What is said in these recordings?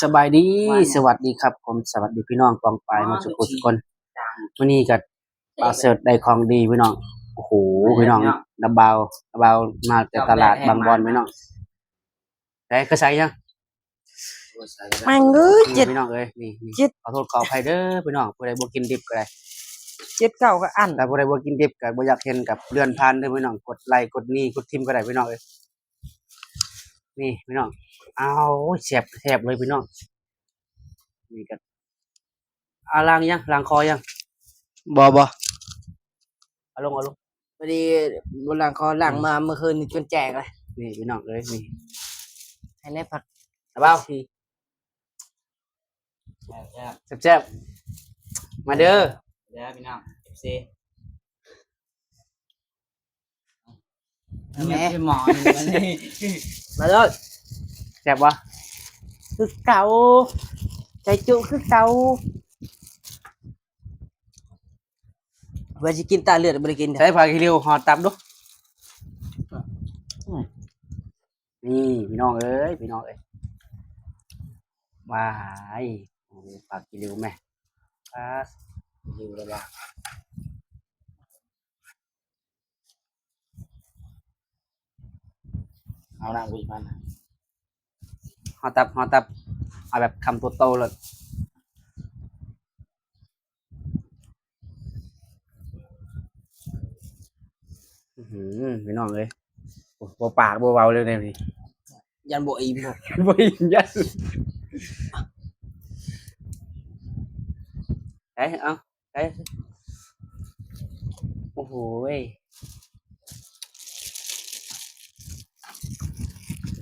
ສະບາຍດີ ສະຫວັດດີຄັບຜົມ ສະຫວັດດີພີ່ນ້ອງປ້ອງປາຍໝົດສູ່ຜູ້ສູ່ຄົນ. ມື້ນີ້ກໍບ່າວເສີດໄດ້ຂອງດີພີ່ນ້ອງ. ໂອ້ໂຫ ພີ່ນ້ອງ ນາບ່າວ ນາບ່າວມາແຕ່ຕະຫຼາດບາງບອນພີ່ນ້ອງ. ໄດ້ກະໃສ່ຫຍັງ? ແມ່ງເອີຍ ເຈັດ ພີ່ນ້ອງເອີຍ ນີ້ ນີ້ ເຈັດ ຂໍໂທດຂໍອະໄພເດີພີ່ນ້ອງ. ຜູ້ໃດບໍ່ກິນດິບກໍໄດ້ ເຈັດເກົ້າກໍອັນ ແຕ່ຜູ້ໃດບໍ່ກິນດິບກໍບໍ່ຢາກເຫັນກໍເລື່ອນຜ່ານເດີພີ່ນ້ອງ. ກົດໄລກົດນີ້ກົດຖິ້ມກໍໄດ້ພີ່ນ້ອງເອີຍ. ນີ້ພີ່ນ້ອງ ອ້າວ ແຊບ ແຊບເລີຍພີ່ນ້ອງ. ນີ້ກໍ ອາ ລ້າງຍັງ ລ້າງຄໍຍັງ? ບໍ່ ບໍ່ ເອົາລົງ ເອົາລົງ. ພໍດີບໍ່ລ້າງຄໍ ລ້າງມາມື້ຄືນນີ້ຈົນແຈກເລີຍ. ນີ້ພີ່ນ້ອງເອີຍ ນີ້ ໃຫ້ແນ່ຜັກ ສະບາຍດີ ແຊບໆ ມາເດີ ເດີພີ່ນ້ອງ ເອັຟຊີ. ແມ່ ມາເລີຍ ແຊບບໍ່? ຄືເກົ່າ ໃສ່ຈຸຄືເກົ່າ. ວ່າຊິກິນຕາເລືອດ ບໍ່ໄດ້ກິນ. ໃສ່ຜ້າຂີ້ລິ້ວຫໍ່ຕັບດູ. ນີ້ພີ່ນ້ອງເອີຍ ພີ່ນ້ອງເອີຍ ວ້າຍ ໂອ້ ຜ້າຂີ້ລິ້ວແມະ ຜ້າຂີ້ລິ້ວລະວ່າ. ເອົານະ ອຸຍ ພັນ ຫໍ່ຕັບ ຫໍ່ຕັບ ເອົາແບບຄຳໂຕໆ ໂລດ. ອື້ຫື ພີ່ນ້ອງເອີຍ ໂອ້ ບໍ່ປາກບໍ່ເວົ້າເລີຍນີ້ ຢ້ານບໍ່ອີ່ມ ບໍ່ອີ່ມ ຢ້ານ ໄປ ເອົາ ໄປ ໂອ້ໂຫ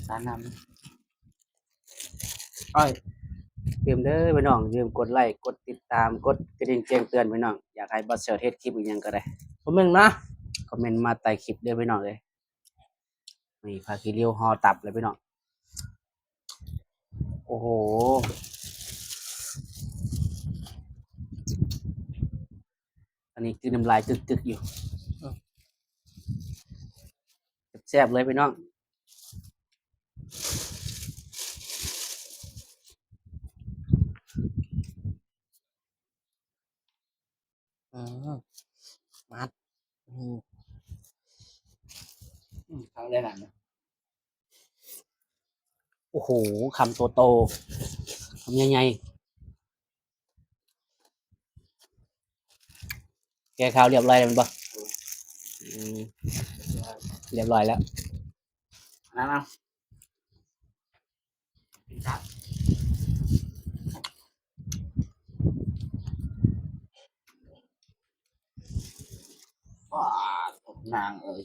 ຕານ້ຳ. ອ້າຍ ຢ່າລືມເດີພີ່ນ້ອງ ຢ່າລືມກົດໄລ ກົດຕິດຕາມ ກົດກະດິ່ງແຈ້ງເຕືອນພີ່ນ້ອງ. ຢາກໃຫ້ບ່າວເສີດເຮັດຄລິບອີ່ຫຍັງກໍໄດ້ ຄອມເມັນມາ ຄອມເມັນມາໃຕ້ຄລິບເດີພີ່ນ້ອງເອີຍ. ນີ້ ຜ້າຂີ້ລິ້ວຫໍ່ຕັບເລີຍພີ່ນ້ອງ. ໂອ້ໂຫ ອັນນີ້ຄືນ້ຳລາຍກຶກໆຢູ່. ແຊບໆ ເລີຍພີ່ນ້ອງ. ອືມ ມັດ ອືມ ອືມ ເຂົ້າໄດ້ຫຼາຍນະ. ໂອ້ໂຫ ຄຳໂຕໆ ຄຳໃຫຍ່ໆ. ແກ່ຄາວລຽບຮ້ອຍແລ້ວແມ່ນບໍ່? ອືມ ລຽບຮ້ອຍແລ້ວ ມາ ມາ ກິນຊະ. ວ້າ ນາງເອີຍ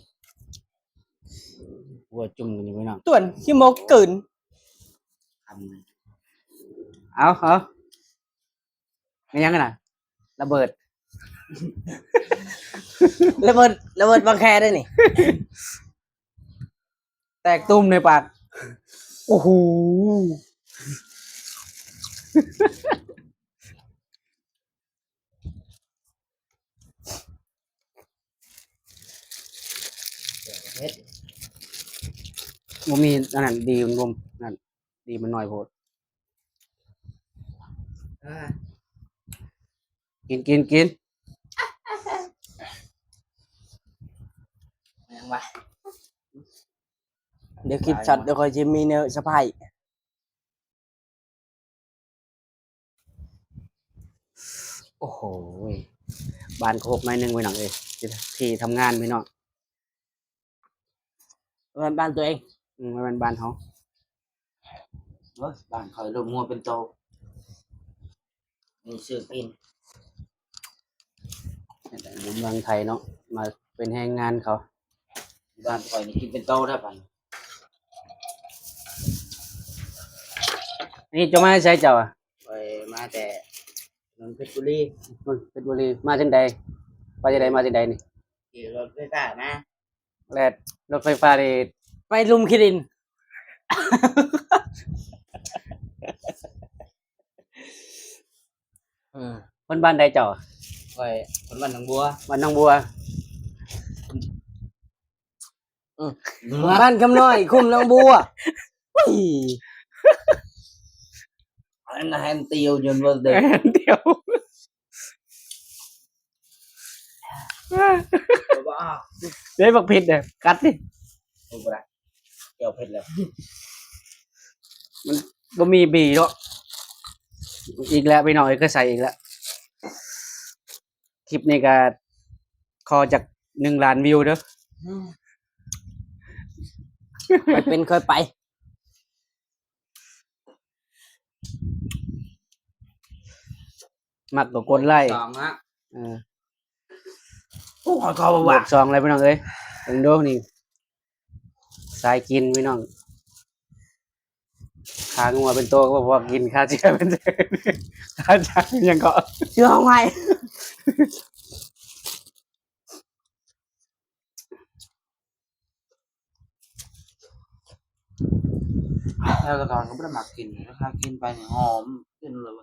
ຫົວຈຸ່ມກັນຢູ່ພີ່ນ້ອງ ຕວນຂີ້ໝົກກືນ. ເອົາ ເອົາ ແມ່ນຫຍັງຫັ້ນນະ? ລະເບີດ ລະເບີດ ລະເບີດບັງແຄເດ້ນີ້. ແຕກຕຸ້ມໃນປາກ. ໂອ້ໂຫ ບໍ່ມີອັນນັ້ນ ດີມັນບໍ່ ນັ້ນ ດີມັນໜ້ອຍໂພດ. ເອີ ກິນ ກິນ ກິນ. ຫຍັງວະ? ດຽວຄລິບຊັດ ດຽວຂ້ອຍຊິມີແນວເຊີໄພ. ໂອ້ໂຫ ບ້ານໂຄກໜ້ອຍໜຶ່ງພີ່ນ້ອງເອີຍ ທີ່ທຳງານພີ່ນ້ອງ. ແມ່ນບ້ານຕົວເອງ. ອືມ ແມ່ນບ້ານເຮົາ. ໂອ້ຍ ບ້ານຂ້ອຍລົມງົວເປັນໂຕ ມີຊື່ກິນ. ຢູ່ເມືອງໄທເນາະ ມາເປັນແຮງງານເຂົາ. ບ້ານຂ້ອຍນີ້ກິນເປັນໂຕແລ້ວບັດນີ້. ນີ້ເຈົ້າມາແຕ່ໃສເຈົ້າ? ຂ້ອຍມາແຕ່ເມືອງເພັດບູລີ. ເພັດບູລີ ມາຈັ່ງໃດ? ໄປຈັ່ງໃດ ມາຈັ່ງໃດນີ້? ຂີ່ລົດໄຟຟ້າມາ. ແລ້ວລົດໄຟຟ້ານີ້ໄປລຸ່ມຂີ້ດິນ. ເອີ ຄົນບ້ານໃດເຈົ້າ? ຂ້ອຍຄົນບ້ານໜອງບົວ. ບ້ານໜອງບົວ. ອືມ ບ້ານຄຳນ້ອຍ ຄຸ້ມໜອງບົວ. ອຸ້ຍ. ອັນນັ້ນແຮນຕິວຢູ່ເບີດເດີ ດຽວ ບໍ່ ເດ້ ບັກເຜັດເດ້ ກັດດິ ບໍ່ໄດ້ ແຈ່ວເຜັດແລ້ວ ມັນບໍ່ມີບີເນາະ ອີກແລ້ວພີ່ນ້ອງເອີຍ ຄືໃສ່ອີກແລ້ວ ຄລິບນີ້ກໍຂໍຈັກໜຶ່ງລ້ານວິວເດີ ອືມ ຄ່ອຍເປັນຄ່ອຍໄປ ມັກກໍກົດໄລ້ ສອງລະ ເອີ ໂອ້ ຂໍບອກວ່າ ບວກສອງແລ້ວພີ່ນ້ອງເອີຍ ເບິ່ງດູນີ້ ສາຍກິນພີ່ນ້ອງ ຂາງົວເປັນໂຕກໍບໍ່ພໍກິນ ຂາເສືອເປັນ ຂາຈັກຫຍັງເກາະ ເສືອຂອງໃຜ ແລ້ວແຕ່ກ່ອນກໍບໍ່ໄດ້ມັກກິນ ຖ້າກິນໄປນີ້ຫອມຂຶ້ນເລີຍ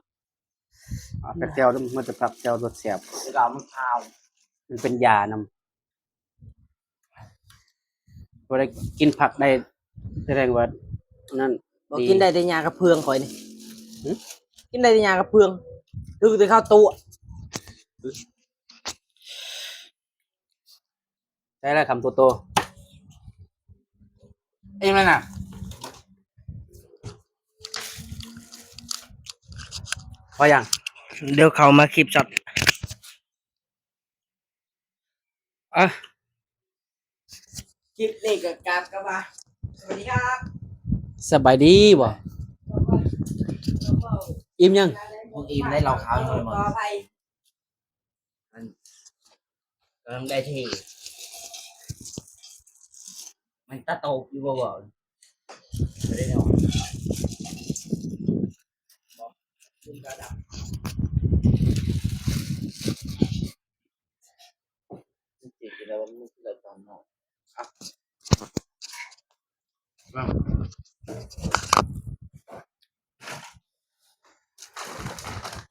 ອາ ແຕ່ແຈ່ວ ມັນຈະປັບແຈ່ວລົດແຊບ ແຕ່ເກົ່າມັນຄາວ ມັນເປັນຢານຳ ບໍ່ໄດ້ກິນຜັກໄດ້ ສະແດງວ່ານັ້ນ ບໍ່ ດີ ກິນໄດ້ແຕ່ຫຍ້າກັບເຟືອງຂ້ອຍນີ້ ຫຶ? ກິນໄດ້ແຕ່ຫຍ້າກັບເຟືອງ ຖືແຕ່ເຂົ້າຕົວະ ໃຊ້ລະຄຳໂຕໆ ອີ່ມແລ້ວນະ ພໍຍັງ ດຽວເຂົ້າມາຄລິບຊັອດ ອະ ຄລິບນີ້ກໍກັບກັບວ່າ ສະຫວັດດີຄັບ ສະບາຍດີບໍ່? ອີ່ມຍັງ? ບໍ່ອີ່ມໄດ້ເຫຼົ້າຂາວຢູ່ ຂໍອະໄພ ມັນກຳລັງໄດ້ທີ່ ມັນຕາໂຕຢູ່ບໍ່ ບໍ່ໄດ້ນອນ ບໍ່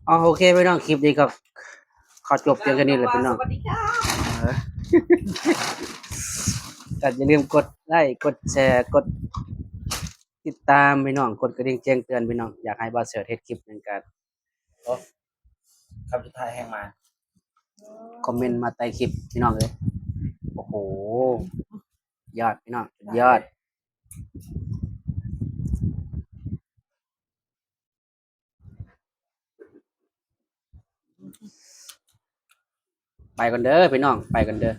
ອໍ ໂອເຄພີ່ນ້ອງ ຄລິບນີ້ກໍຂໍຈົບພຽງເທົ່ານີ້ແຫຼະພີ່ນ້ອງ ສະຫວັດດີຄັບ ເອີ ກໍຢ່າລືມກົດໄລ້ ກົດແຊ ກົດຕິດຕາມພີ່ນ້ອງ ກົດກະດິ່ງແຈ້ງເຕືອນພີ່ນ້ອງ ຢາກໃຫ້ບ່າວເສີດເຮັດຄລິບຫຍັງກໍ ໂອ້ ຄຳສຸດທ້າຍແຮງມາ ຄອມເມັນມາໃຕ້ຄລິບພີ່ນ້ອງເອີຍ ໂອ້ໂຫ ຍອດພີ່ນ້ອງ ສຸດຍອດ ໄປກ່ອນເດີພີ່ນ້ອງ ໄປກ່ອນເດີ.